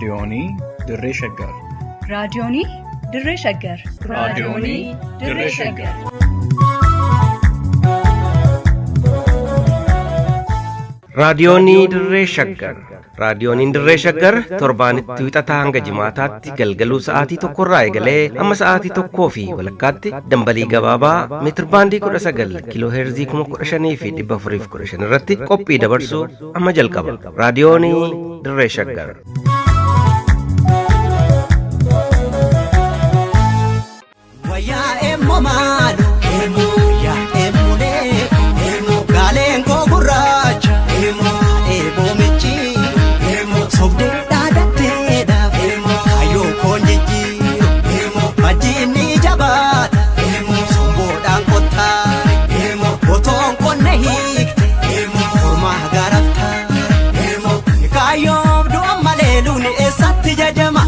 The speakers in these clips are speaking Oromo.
Raadiyoonii Dirree Shaggar. Raadiyoonii Dirree Shaggar. Raadiyoonii Dirree Shaggar. Raadiyoonii Dirree Shaggar. Raadiyooniin Dirree Shaggar torbaanitti wixataa hanga jimaataatti galgaluu sa'aatii tokkorraa eegalee hamma sa'aatii tokkoo fi walakkaatti dambalii gabaabaa meetirbaandii 19 kiiloo heerzii 15,415 irratti qophii dabarsu amma jalqaba. Raadiyoonii Dirree Shaggar. Wayyaa eemmoo maalo yaa eemulee gaaleen koo gurraacha eeboo michi sobdee dhaadatteedhaaf kayyoo koon jijjiiru majjiin ni jabaata somboodhaan qottaare otoon qonne hiikte kormaa garaftaa kaayyoof du'a malee lubni eessatti jajama.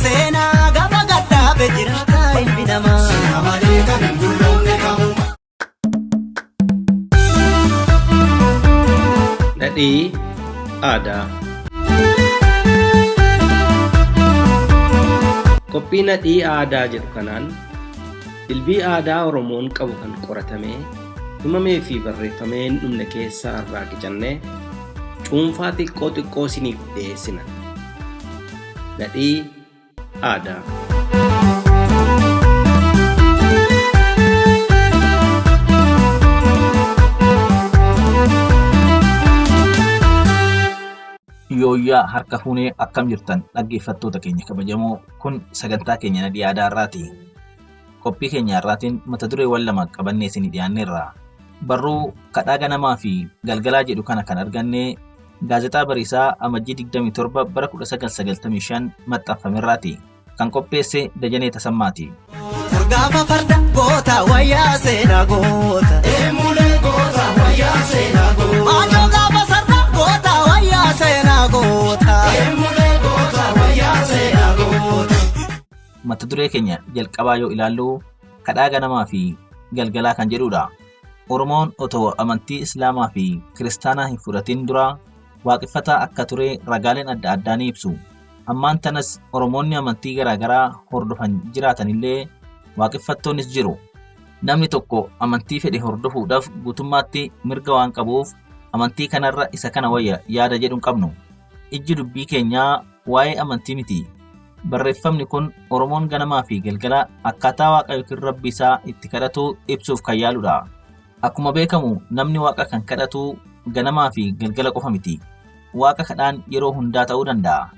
Seenaa gaafa gadhaabe jiraata ilmi namaa. Dhadhii aadaa. Qophii nadhii aadaa jedhu kanaan dilbii aadaa Oromoon qabu kan qoratamee himamee fi barreeffamee hin dhumne keessaa irraa qicannee cuunfaa xiqqoo xiqqoo isiniif dhiyeessina. Nadhii aadaa. Yooyyaa harka fuunee akkam jirtan dhaggeeffattoota keenya kabajamoo kun sagantaa keenya nadhii aadaa irraati. Qophii keenya irraatiin mata dureewwan lama qabannee isinii dhiyaanneerra. Barruu kadhaa ganamaa fi galgalaa jedhu kana kan arganne gaazexaa Bariisaa Amajjii 27 bara 1995 maxxanfamerraati. Kan qopheesse Dajanee Tasammaati. Gaafa farda goota wayyaa seenaa goota. Eemulee goota wayyaa seenaa goota. Maatoo gaafa sarda goota wayyaa seenaa goota. Eemulee goota wayyaa seenaa goota. Mata duree keenya jalqabaa yoo ilaallu kadhaa ganamaa fi galgalaa kan jedhudha. Oromoon otoo amantii Islaamaa fi Kiristaanaa hin fudhatin dura waaqeffataa akka ture ragaaleen adda addaa ni ibsu. Ammaan tanas Oromoonni amantii garaagaraa hordofan jiraatanillee waaqeffattoonnis jiru. Namni tokko amantii fedhe hordofuudhaaf guutummaatti mirga waan qabuuf amantii kanarra isa kana wayya yaada jedhu hin qabnu. Ijji dubbii keenyaa waa'ee amantii miti. Barreeffamni kun Oromoon ganamaa fi galgala akkaataa waaqa yookiin rabbi isaa itti kadhatu ibsuuf kan yaaludha. Akkuma beekamu namni waaqa kan kadhatu ganamaa fi galgala qofa miti. Waaqa kadhaan yeroo hundaa ta'uu danda'a.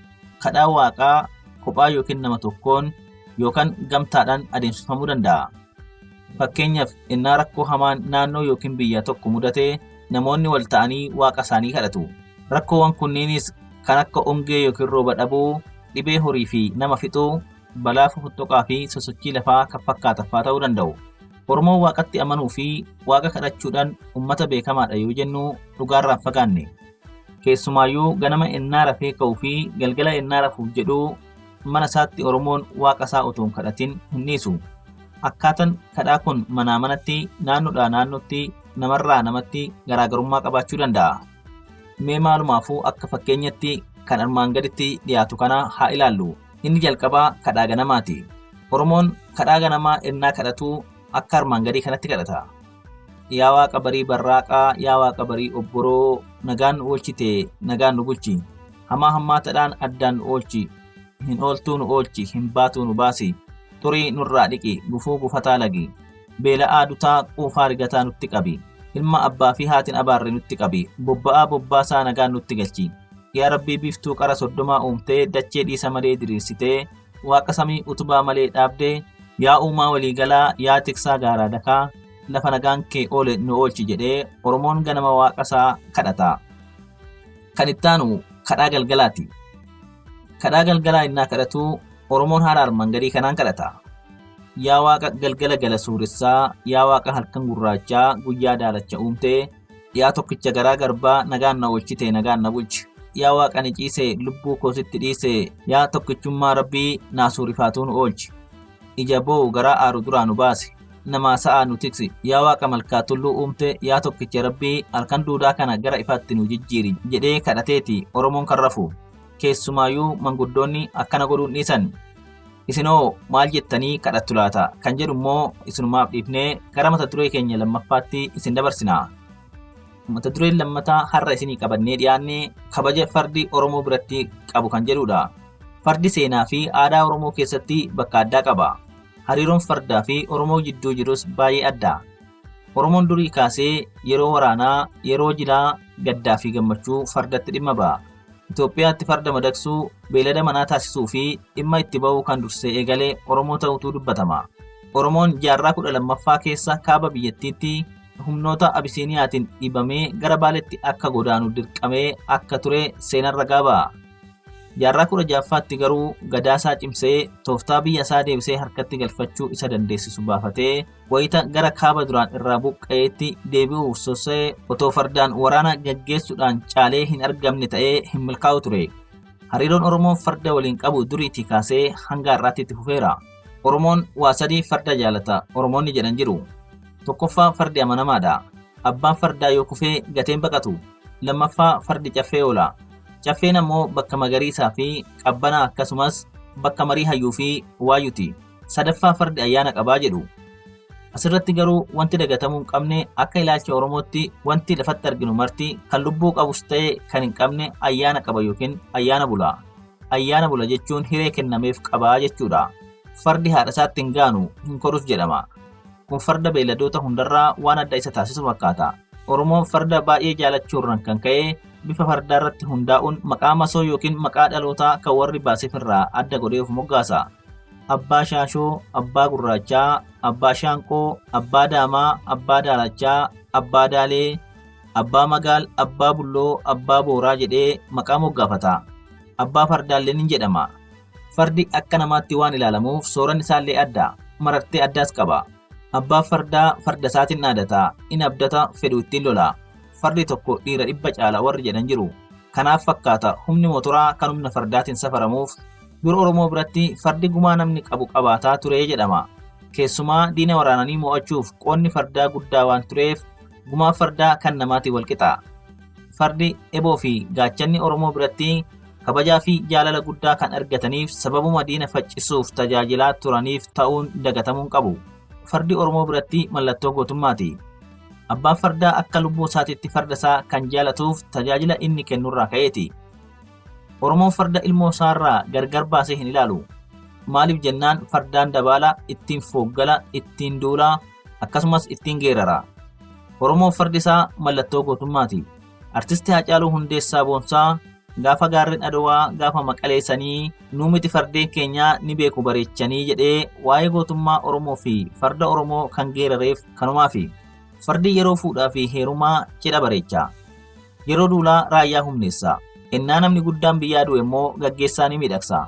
Kadhaan waaqaa kophaa yookiin nama tokkoon yookaan gamtaadhaan adeemsifamuu danda'a. Fakkeenyaaf innaa rakkoo hamaan naannoo yookiin biyya tokko mudate namoonni wal ta'anii waaqa isaanii kadhatu. Rakkoowwan kunniinis kan akka ongee yookiin rooba dhabuu, dhibee horii fi nama fixuu, balaa fofottoqaa fi sosochii lafaa kan fakkaatan fa'aa ta'uu danda'u. Oromoon waaqatti amanuu fi waaqa kadhachuudhaan uummata beekamaadha yoo jennu dhugaarraa hin fagaanne. Keessumaayyuu ganama ennaa rafee ka'uu fi galgala ennaa rafuuf jedhu mana isaatti Oromoon waaqa isaa otoo hin kadhatin hin dhiisu. Akkaatan kadhaa kun manaa manatti, naannoodhaa naannootti, namarraa namatti garaagarummaa qabaachuu danda'a. Mee maalumaafuu akka fakkeenyatti kan armaan gaditti dhiyaatu kana haa ilaallu. Inni jalqabaa kadhaa ganamaati. Oromoon kadhaa ganamaa ennaa kadhatu akka armaan gadii kanatti kadhata. Yaa waaqa barii barraaqaa, yaa waaqa barii obboroo, nagaan nu oolchite, nagaan nu bulchi. Hamaa hammaataadhaan addaan nu oolchi. Hin ooltuu nu oolchi, hin baatuu nu baasi. Xurii nurraa dhiqi, gufuu gufataa lagi. Beela'aa dutaa, quufaa rigataa nutti qabi. Ilma abbaa fi haatin abaarre nutti qabi. Bobba'aa bobbaasaa nagaan nutti galchi. Yaa Rabbii biiftuu qara soddomaa uumtee dachee dhiisa malee diriirsitee waaqa samii utubaa malee dhaabdee yaa uumaa waliigalaa yaa tiksaa gaaraa dakaa lafa nagaan kee oole nu oolchi jedhee Oromoon ganama waaqa isaa kadhata. Kan ittaanu kadhaa galgalaati. Kadhaa galgalaa innaa kadhatu Oromoon haala armaan gadii kanaan kadhata. Yaa waaqa galgala gala suuressaa, yaa waaqa halkan gurraachaa guyyaa daalacha uumtee, yaa tokkicha garaa garbaa nagaan na oolchite nagaan na bulchi. Yaa waaqa ani ciise lubbuu koo sitti dhiise, yaa tokkichummaa rabbii naa suurifaatuun oolchi. Ija boo'u garaa aaru duraa nu baasi. namaa sa'aa nu tiksi, yaa Waaqa malkaa tulluu uumte, yaa tokkicha Rabbii halkan duudaa kana gara ifaatti nu jijjiiri jedhee kadhateeti Oromoon kan rafu. Keessumaayyuu manguddoonni akkana godhuun dhiisan. Isinoo maal jettanii kadhattu laata kan jedhu immoo isinumaaf dhiifnee gara mata duree keenya lammaffaatti isin dabarsina. Mata dureen lammataa har'a isinii qabannee dhiyaanne kabaja fardi Oromoo biratti qabu kan jedhudha. Fardi seenaa fi aadaa Oromoo keessatti bakka addaa qaba. Hariiroon fardaa fi Oromoo jidduu jirus baay'ee adda. Oromoon durii kaasee yeroo waraanaa, yeroo jilaa, gaddaa fi gammachuu fardatti dhimma ba'a. Itoophiyaatti farda madaqsuu, beeylada manaa taasisuu fi dhimma itti ba'uu kan dursee eegale Oromoo ta'utu dubbatama. Oromoon jaarraa 12ffaa keessa kaaba biyyattiitti humnoota Abisiiniyaatiin dhiibamee gara Baaletti akka godaanu dirqamee akka ture seenaan ragaa ba'a. Jaarraa 16ffaatti garuu gadaasaa cimsee tooftaa biyya isaa deebisee harkatti galfachuu isa dandeessisu baafatee wayita gara kaaba duraan irraa buqqa'eetti deebi'uuf sossa'e otoo fardaan waraana gaggeessuudhaan caalee hin argamne ta'ee hin milkaa'u ture. Hariiroon Oromoon farda waliin qabu duriitii kaasee hanga har'aatti itti fufeera. Oromoon waa sadii farda jaalata Oromoonni jedhan jiru. Tokkoffaa fardi amanamaadha. Abbaan fardaa yoo kufee gateen baqatu. Lammaffaa fardi caffee oola. Caffeen ammoo bakka magariisaa fi qabbanaa akkasumas bakka marii hayyuu fi waayyuti. Sadaffaa fardi ayyaana qabaa jedhu. Asirratti garuu wanti dagatamuu hin qabne akka ilaalcha Oromootti wanti lafatti arginu marti kan lubbuu qabus ta'e kan hin qabne ayyaana qaba yookiin ayyaana bula. Ayyaana bula jechuun hiree kennameef qabaa jechuudha. Fardi haadha isaatti hin gaanu hin korus jedhama. Kun farda beeyladoota hundarraa waan adda isa taasisu fakkaata. Oromoon farda baay'ee jaalachuurraan kan ka'e bifa fardaarratti hundaa'uun maqaa masoo yookiin maqaa dhalootaa kan warri baaseef irraa adda godhee of moggaasa. Abbaa Shaashoo, Abbaa Gurraachaa, Abbaa Shaanqoo, Abbaa Daamaa, Abbaa Daalachaa, Abbaa Daalee, Abbaa Magaal, Abbaa Bulloo, Abbaa Booraa jedhee maqaa moggaafata. Abbaa Fardaallee ni jedhama. Fardi akka namaatti waan ilaalamuuf sooranni isaallee adda. Marartee addaas qaba. Abbaa fardaa farda isaatiin dhaadata, in abdata, fedhu ittiin lola. Fardi tokko dhiira dhibba caala warri jedhan jiru. Kanaaf fakkaata humni motoraa kan humna fardaatiin safaramuuf dur Oromoo biratti fardi gumaa namni qabu qabaataa ture jedhama. Keessumaa diina waraananii mo'achuuf qoonni fardaa guddaa waan tureef gumaa fardaa kan namaatiin walqixa. Fardi eboo fi gaachanni Oromoo biratti kabajaa fi jaalala guddaa kan argataniif sababuma diina faccisuuf tajaajilaa turaniif ta'uun dagatamuu hin qabu. Fardi Oromoo biratti mallattoo gootummaati. Abbaan fardaa akka lubbuu isaatiitti farda isaa kan jaalatuuf tajaajila inni kennurraa ka'eeti. Oromoon farda ilmoo isaarraa gargar baasee hin ilaalu. Maaliif jennaan fardaan dabaala, ittiin fooggala, ittiin duula, akkasumas ittiin geerara. Oromoon fardi isaa mallattoo gootummaati. Artisti Haacaaluu Hundeessaa Boonsaa gaafa gaarreen Adowaa gaafa maqalee sanii nuu miti fardeen keenyaa ni beeku bareechanii jedhee waa'ee gootummaa Oromoo fi farda Oromoo kan geerareef kanumaafi. Fardi yeroo fuudhaa fi heerumaa cidha bareecha. Yeroo duulaa raayyaa humneessa. Ennaa namni guddaan biyyaa du'e immoo gaggeessaa ni miidhagsa.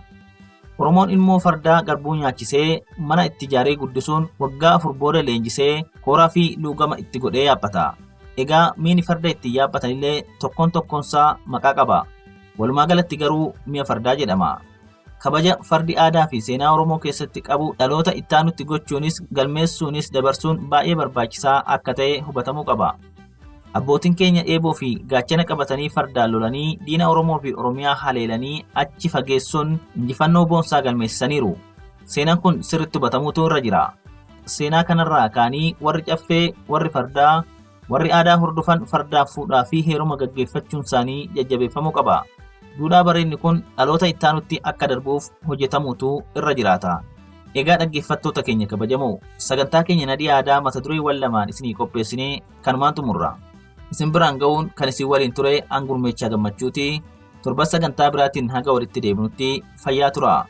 Oromoon ilmoo fardaa garbuu nyaachisee mana itti ijaaree guddisuun waggaa afur booda leenjisee kooraa fi luugama itti godhee yaabbata. Egaa miini farda ittiin yaabbatanillee tokkoon tokkoonsaa maqaa qaba. Walumaa galatti garuu mi'a fardaa jedhama. Kabaja fardi aadaa fi seenaa Oromoo keessatti qabu dhaloota ittaanutti gochuunis galmeessuunis dabarsuun baay'ee barbaachisaa akka ta'e hubatamuu qaba. Abbootiin keenya eeboo fi gaachana qabatanii fardaan lolanii diina Oromoo fi Oromiyaa haleelanii achi fageessuun injifannoo boonsaa galmeessisaniiru. Seenaan kun sirriitti hubatamuutu irra jira. Seenaa kanarraa ka'anii warri caffee, warri fardaa, warri aadaa hordofan fardaaf fuudhaa fi heeruma gaggeeffachuun isaanii jajjabeeffamuu qaba. Duudhaa bareenni kun dhaloota ittaanutti akka darbuuf hojjetamuutu irra jiraata. Egaa dhaggeeffattoota keenya kabajamoo sagantaa keenya nadhii aadaa mata dureewwan lamaan isinii qopheessinee kanumaan xumurra. Isin biraan ga'uun kan isin waliin ture an Gurmeechaa Gammachuuti. Torban sagantaa biraatiin haga walitti deebinutti fayyaa turaa.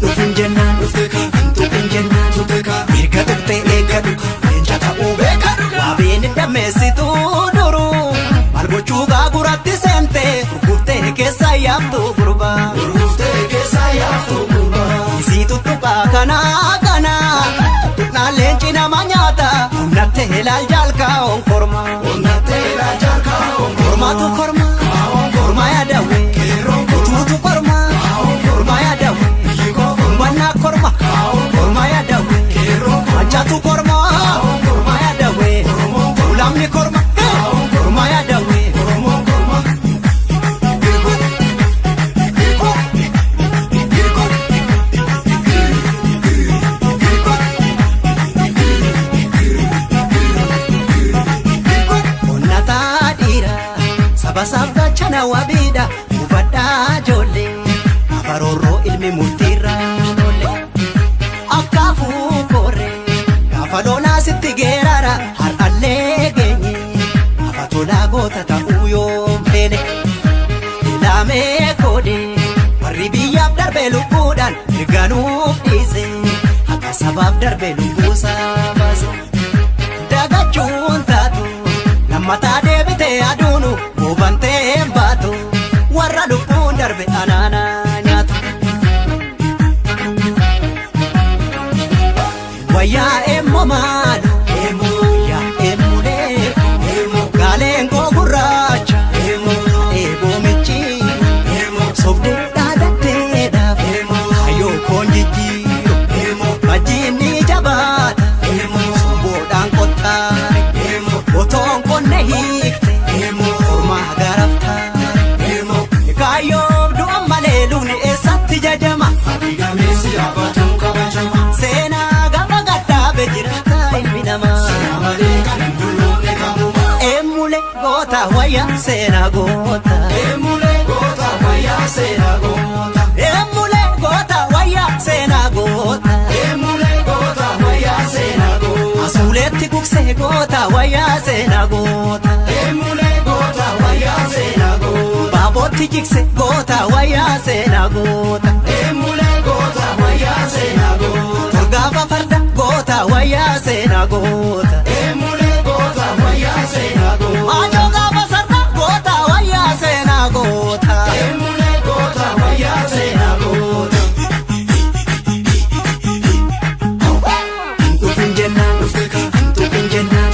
Dhufin jennaan dhufte ka, tuqin jennaan tuqte ka, erga tuqte eeggadhu ka, leenca ta'uu beekadhu ka. Waabeen dammeessituu duruu, maal gochuu gaaguratti seente, gurguftee keessa yaaftu gurbaa. Gurguftee keessa yaaftu gurbaa. Isii tuttuqaa kanaa kanaa, tuttuqnaan leenci nama nyaata, onnattee ilaal jaalkaa onkormaa. Onnattee ilaal jaalkaa onkormaa. Kormaatu kormaa. Kormaa yaadawee. Utuutu kormaa. Kormaa yaadawee. Umbannaa kormaa. Sabasaaf gaachana wabiidha hubadhaa ijoollee. Afaroorroo ilmi murtiirraa lolle. Akkaafuu koorree gaafa loonaa sitti geerara har'allee geenye. Gaafa tolaa goota ta'uu yoom feene. Ilaamee koodee warri biyyaaf darbee lubbuudhaan mirganuuf dhiise. Akka sabaaf darbee lubbuusaa baase. Dagachuun taatu lammataa deebitee aduunu goobantee hin baatu. Warra lubbuun darbe anaanaa nyaatu. Wayyaa eemmoo maalu wayyaa eemmulee gaaleen koo gurraacha eeboo michiiru sobdee dhaadatteedhaaf hayyoo koon jijjiiru majjiin ni jabaata sumboodhaan qottaare otoon qonne hiikte kormaa garaftaare kaayyoof du'a malee lubni eessatti jajama seenaa gaafa gadhaabe jiraata ilmi namaa. Eemmulee goota wayyaa seenaa goota. Eemmulee goota wayyaa seenaa goota. Eemmulee goota wayyaa seenaa goota. Eemmulee goota wayyaa seenaa goota. Asuuleetti gugsee goota wayyaa seenaa goota. Eemmulee goota wayyaa seenaa goota. Baabootti jigse goota wayyaa seenaa goota. Eemmulee goota wayyaa seenaa goota. Torgaafa farda goota wayyaa seenaa goota. Eemmulee goota wayyaa seenaa goota. Maajoo gaafa sarda goota wayyaa seenaa goota. Eemmulee goota wayyaa seenaa goota. Dhufin jennaan tuqin jennaan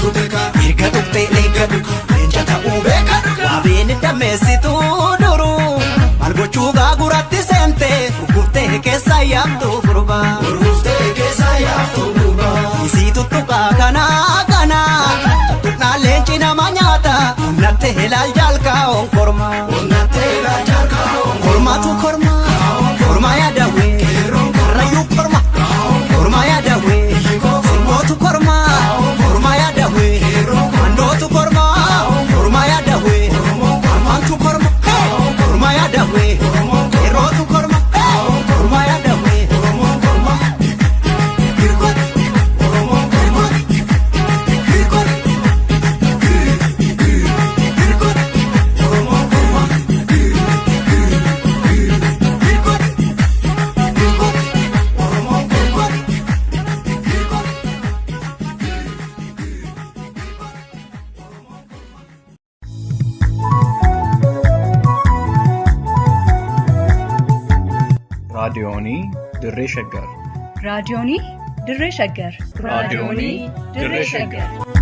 erga tuqxee eeggadhu leenca ta'uu beekadhu. Waabeen dammeessituu duruu maal gochuu gaaguratti seente gurguftee keessa yaaftu gurbaa. Gurguftee keessa yaaftu gurbaa. Isii tuttuqaa kanaa kanaa tuttuqnaan leenci nama nyaata onnattee ilaal jaalkaa onkormaa. Onnattee ilaal jaalkaa onkormaa. Kormaatu kormaa kormaa yaadawee karrayyuu korma kormaa yaadawee simbootu kormaa kormaa yaadawee mandootu kormaa kormaa yaadawee arfaantu korma kormaa yaadawee qeerrootu korma kormaa yaadawee. Raadiyoonii Dirree Shaggar. Raadiyoonii Dirree Shaggar. Raadiyoonii Dirree Shaggar.